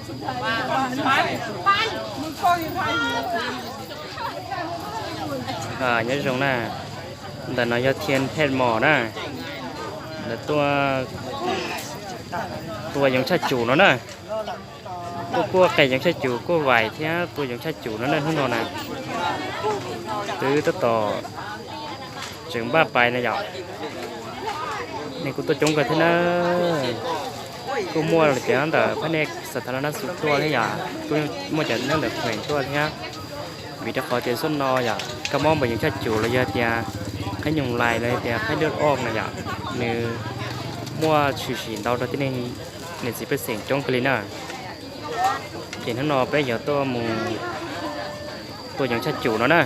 Nyob zoo na, ntawm no yog Thiaj Phej Mos na, lawv tuaj tua yoov tshaj cum no na. Tuaj kuaj qe yoov tshaj cum, kuaj vais thiab tua yoov tshaj cum no na hnub no na. Twb tab tom tseem npaj pais na yom. Neeg kuj tuaj coob kawg thiab na. Kuj muaj los cov ntawm phab nej xa tha la nab xu tuaj thiab yom, kuj muaj cov nyob ntawm khueem tuaj thiab. Vim rau qhov tias xub no yom, kab mob npaum yoov tshaj cum los yog tias qhaib nyoog lais los yog tias qhaib dawj oj na yom, nws muaj tshwm sim ntau rau tib neeg niam txiv pej xeem coob kawg li na. Ces hnub no peb yuav tuaj mus tua yoov tshaj cum no na.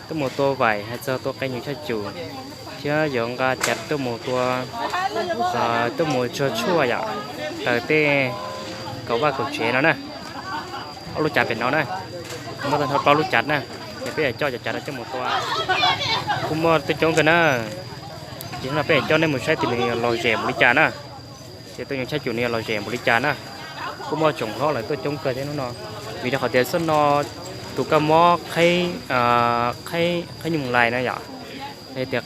Tuaj mus tua vais hais txog tua qe yoov tshaj cum, thiab yuav nqa cav tuaj mus tua, tuaj mus tsuag tshuaj yom, raws tej kaum vaj kaum tsev no na. Ob lub cav pem no na, muaj tau plaub lub cav na, ces peb yuav coj cov cav no coj mus tua. Kuj muaj tuaj coob kawg na, ces hnub no peb yuav coj nej mus saib tias nws yuav lom zem npaum li cas na. Ces tua yoov tshaj cum nws yuav lom zem npaum li cas na. Kuj muaj tsoom hlob lawv tuaj coob kawg thiab hnub no, vim rau qhov tias xub no tus kab mob qhaib nyoog lais na yom, tias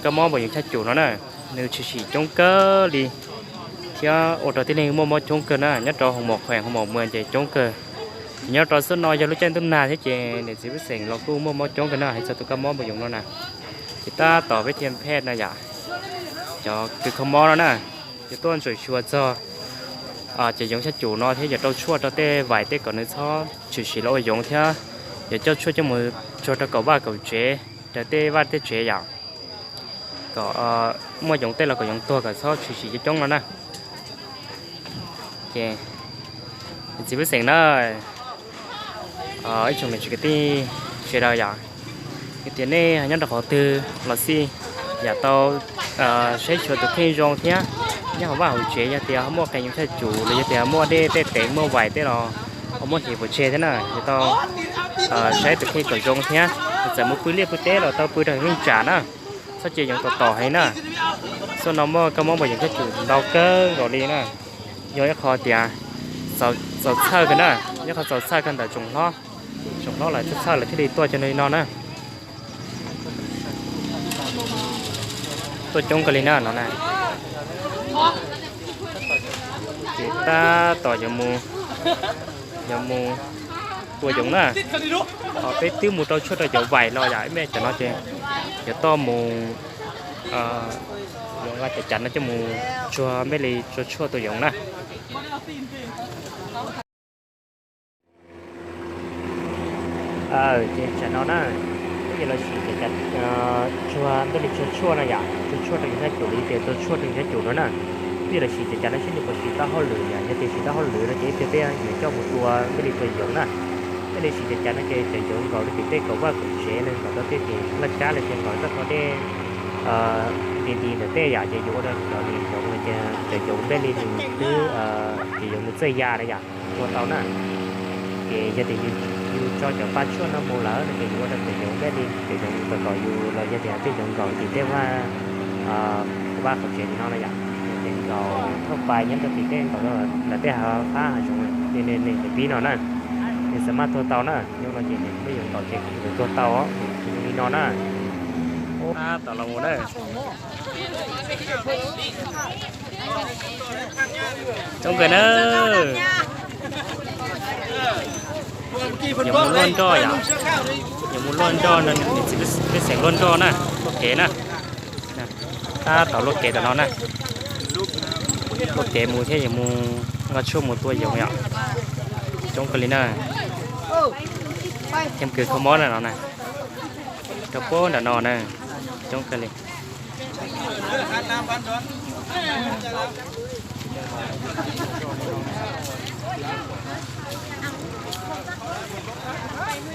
kab mob npaum yoov tshaj cum no na, nws tshwm sim coob kawg li, thiab ua rau tib neeg muaj mob coob kawg na nyob rau hoo mom khuees hoo mom muas ces coob kawg. Ces nyob rau xub no yog lub caij ntuj nag thiab ces niam txiv pej xeem los kuj muaj mob coob kawg na hais txog tus kab mob npaum yoov no na. Ces tab tom peb Thiaj Phej na yom, cov kws kho mob no na, yuav tuaj ntsuam xyuas txog cov yoov tshaj cum no thiab yuav rau tshuaj rau tej vais tej kom nws txhob tshwm sim los ua yoov thiab yuav coj tshuaj coj mus tsuag rau kaum vaj kaum tsev, raws tej vaj tej tsev yom, kom muaj yoov tej los kom yoov tuag kom txhob tshwm sim coob coob no na. Ces niam txiv pej xeem na, ib tsoom niam txiv kwv tij sawv daws yom, yog tias nej nyob rau qhov twg los xij, yam tau saib xyuas tus kheej zoo thiab nyob hauv vaj hauv tsev yog tias ho muaj qe yoov tshaj cum los yog tias muaj dej tej tev muaj vais tej los ho muab hliv pov tseg thiab na, yuav tau saib tus kheej kom zoo thiab. Txawm mus pw liaj pw teb los tau pw rau heev tsam na, txhob cia yoov tom tom heev na. Xub no muaj kab mob npaum yoov tshaj cum ntau kawg nkaus li na, yog ib qho tias txaus txhawj kawg na, ib qho txaus txhawj kawg ntawm tsoom hlob, tsoom hlob lawv txhawj txhawj lawv thiaj li tuaj cov no li no na. Tuaj coob kawg li na no na. Ces tab tom yuav mus, yuav mus tua yoov na. Ho peb twb mus rau tshuaj rau cov vais los yom, ib me cov no ces yuav toj mus, yuav nqa cov cav no coj mus tsuag npej li tsuag tshuaj tua yoov na. Ces tsam no na, peb yuav los siv cov cav tsuag npej li tsuag tshuaj no yom, tsuag tshuaj rau yus sab cum li tias tua tshuaj rau yus sab cum no na. Peb yuav los siv cov cav no seb nws puas siv tau hauj lwm yom, yog tias siv tau hauj lwm no ces ib pliag peb yuav coj mus tua npej li tua yoov na. Peb li siv cov cav no ces cov yoov nkaus li tim tej kaum vaj kaum tsev no, nkaus rau tej tim laj kab los ces nkaus txoj qhov dej nti nti ntawm tej yom, ces yuav ua rau cov yoov no ces cov yoov npej li nws twb, cov yoov nws txawj ya na yom, tua tau na. Ces yog tias yus tso cov paj tshuaj no mus lawm no ces yuav ua rau cov yoov npej li cov yoov nkaus kom yus los yog tias tej yoov nkaus tim tej vaj, vaj qhov tsev tim no na yom, ces nkaus thauj pais nyob rau tim tej nkaus lawm tej hav fab hav zoov li nws pib no na, nws xav maj tuag tau na, nyob no ces nws peb yuav nkaus ces nws tuag tau, nws li no na. Tab tom los mus na. Coob kawg na. Yuav mus luaj nroj yom, yuav mus luaj nroj no, niam txiv pej xeem luaj nroj na, luaj kev na. Tab tom luaj kev tom no na, luaj kev mus thiab yuav mus nqa tshuaj mus tua yoov yom. Coob kawg li na. Thiab kws kho mob na no na, rau puag nram no na, coob kawg li.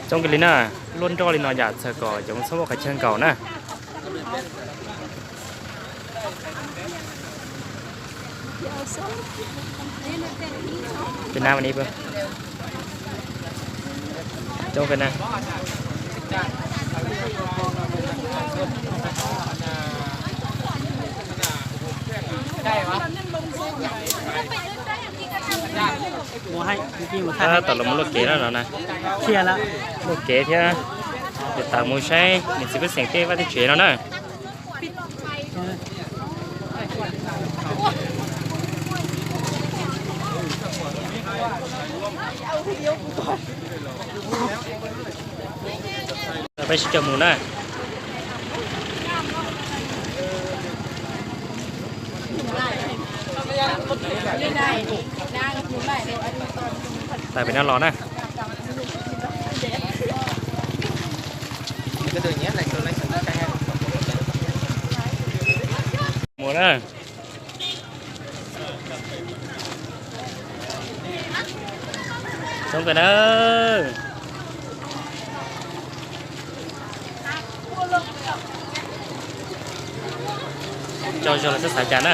Coob kawg li na, luaj nroj li no yam txawm kom yoov txhob muaj qhov chaw nkaum na. Coob kawg na. Tab tom los mus luaj kev no no na. Luaj kev thiab, yuav tawm mus saib niam txiv pej xeem tej vaj tej tsev no na. Peb sib coj mus na. Tawm pem no los na. Mus na. Coob kawg na. Tso zog los xav xav cas na.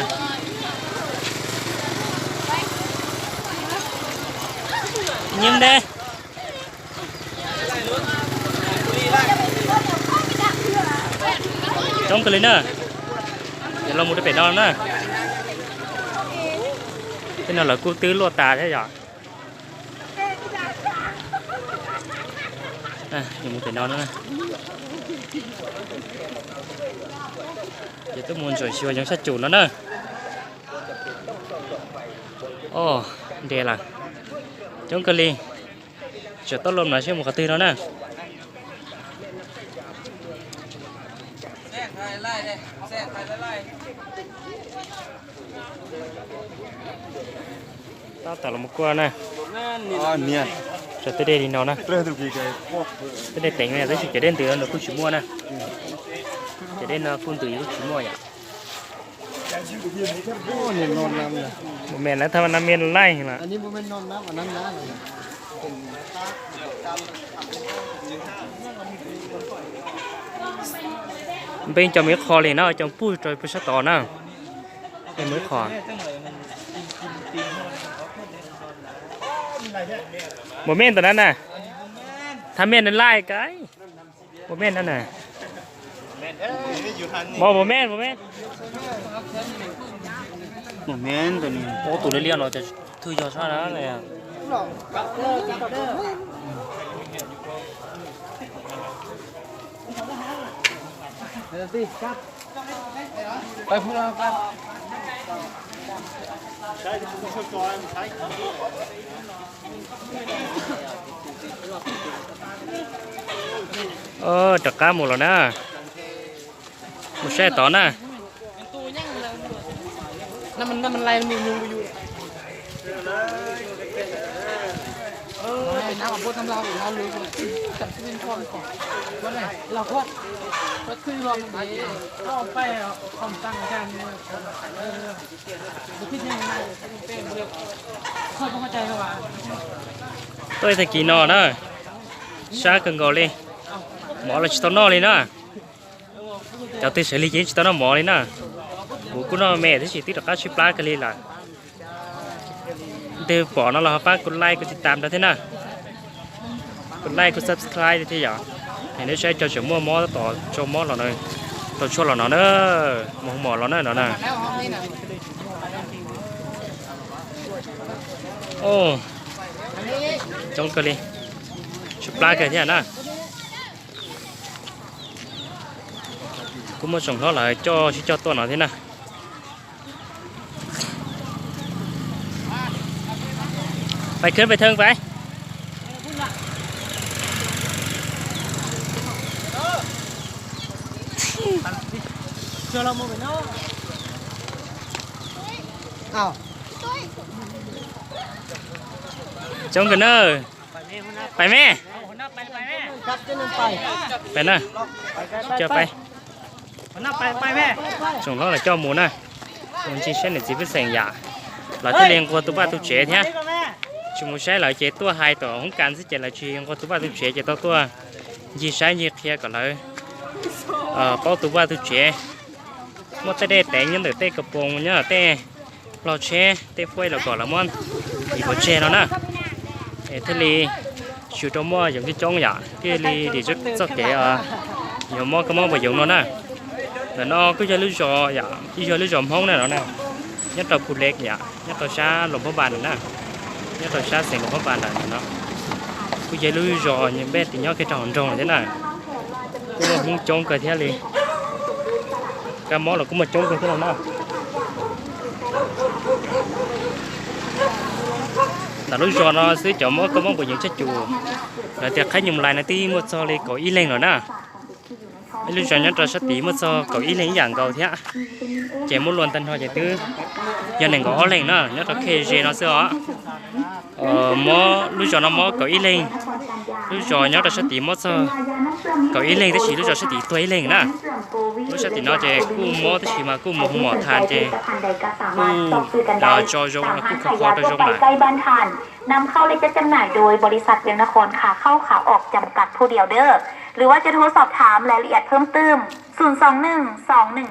Nyeeb deb. Coob kawg li na. Yog los mus rau pem no na. Tej no lawv kuj twb luaj tas thiab yom. Mus pem no na. Ces twb mus ntsuam xyuas yoov sab cum no na. Os, nres lawm. Coob kawg li. Tseem tau los no seb mus qhov twg no na. Tab tom los mus kuaj na. Tej dej li no na. Tej dej teev, tab sis cov dej ntws no kuj tsis muaj na. Cov dej no kuj ntws kuj tsis muaj yom. Mus me na, tha na miaj laij lawm. Npej cov me qho li na, cov puag rau puag sab tod na. Cov me qho. Mus me ntawm na na. Tha miaj laij ka. Mus me na na. Mus me, mus me. Mus me ntawm ni. Ua tus li liaj no cov thwj yog sab na. Rov qab mus los na. Mus saib tod na. Tuaj tag kis no na, sab kawg nkaus li, mov los tsis tau noj li na. Cov twg sawv lig ces tsis tau noj mov li na. Kuv kuj noj me tab sis twb rov qab tshaib plab kawg li lawm. Leej twg pom no los ho pab kuv like kuv tiv tam rau thiab na. Kuv like kuv subscribe thiab yom. Es nej saib tso tseem muaj mob tab tom tso mob los, tso tshuaj los no na, mus hu mos los na no na. Coob kawg li, tshaib plab kawg thiab na. Kuj muaj tsoom hlob lawv coj sib coj tuaj no thiab na. Pais khwb pais theej pais. Coob kawg na. Pais me. Pais na. Coj pais. Tsoom hlob lawv coj mus na. Mus ncig saib niam txiv pej xeem yam. Lawv thiaj li nquag tus vaj tus tsev thiab. Tsis mus saib lawv ces tuaj hais tom hoob kas xwb ces lawv tsis nquag tus vaj tus tsev ces tau tuaj ncig saib ncig qhia kom lawv paub tus vaj tus tsev. Muaj tej dej teev nyob ntawm tej kaus poos nyob tej plog tsheb tej fuaj los kom lawv muab tiv pov tseg no na. Es thiaj li tsis tau muaj yoov coob coob yom, thiaj li dim txoj kev yuav mob kab mob pos yoov no na. Ntawm no kuj yog lub zos yom, kuj yog lub zos Hmoob na no na, nyob rau Phu Lek yom, nyob rau sab Luam Phab Npas no na. Nyob rau sab xeev Luas Phab Npas ntawm no, kuj yog lub zos npej tis nyob kiag rau hauv nroog thiab na. Kuj muaj Hmoob coob kawg thiab li, kab mob los kuj muaj coob kawg thiab no na. Ntawm lub zos no xwb cov mob kab mob npua yeev tsaj cum, lawv tias qhaib nyoos lais no twb muaj txog li kaum ib leeg lawm na. Ib lub zos nyob rau sab tid muaj txog kaum ib leeg ib yam nkaus thiab. Ces muab luas tag nrho ces twb yog nees nkaum ob leeg na nyob rau khej ze no xwb os. Mob lub zos no mob kaum ib leeg, lub zos nyob rau sab tid mob txog kaum ib leeg tab sis lub zos sab tid tuag ib leeg na. Lub sab tim no ces kuj mob tab sis mas kuj mus hu mom thas ces kuj tso zoo kuj kho kho rau zoo lawm. Nằm kho lê chất jำหน่ายโดยบริษัทเวียงนครขาเข้าขาออกจำกัดผู้เดียวเด้อ หรือว่าจะโทรสอบถามรายละเอียดเพิ่มเติม ศูนย์สองหนึ่ง สองหนึ่ง